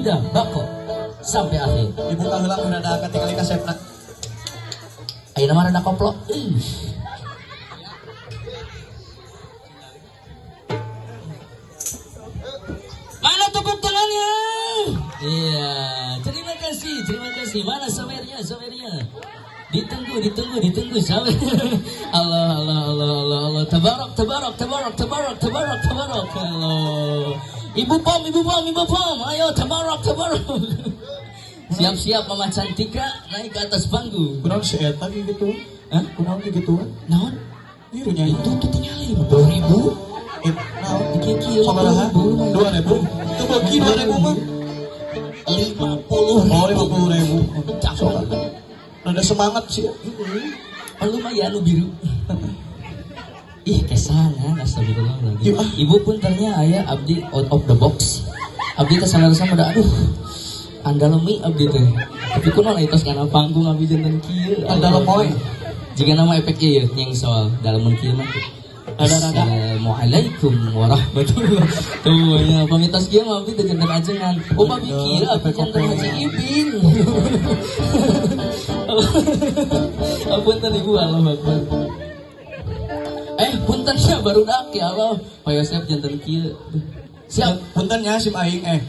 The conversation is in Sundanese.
Indah Bako sampai akhir. Dibuka heula mun ada katingali kasepna. Ayeuna mah rada koplo. Ih. Mana tepuk tangannya? Iya, terima kasih, terima kasih. Mana sawernya, sawernya? Ditunggu, ditunggu, ditunggu sawer. Allah, Allah, Allah, Allah, Allah. Tabarok, tabarok, tabarok, tabarok, tabarok, tabarok. Allah. Ibu pom, ibu pom, ibu pom. Ayo, tabarok, tabarok. Siap-siap Mama Cantika naik ke atas panggung. Kunaon si eta gitu? Hah? Kunaon gituan? Naon? Ieu nya Itu tuh tinggalin 2000. Naon? Dikikil. Sabaraha? 2000. Itu bagi 2000 mah. 50. Oh, 50.000. Cakep. Rada semangat sih. Oh, lumayan lu biru. Ih, kesana, astagfirullahaladzim. Iya. Ibu pun ternyata aya abdi out of the box. Abdi teh sama-sama da aduh. Andalemi abdi teh. Tapi kunaon aya tos kana panggung abdi janten kieu. Andalemoy. Jika nama efek ieu yang soal dalemun kieu mah. Rada-rada. Assalamualaikum warahmatullahi. Tuh ya, pamitos kieu mah abdi teh janten ajengan. Upami kieu abdi janten Haji Ibing. Apunten ibu, Allah Akbar. Punten ya barudak ya Allah. Pak Yosep janten kieu. Siap. Punten nya sim aing eh.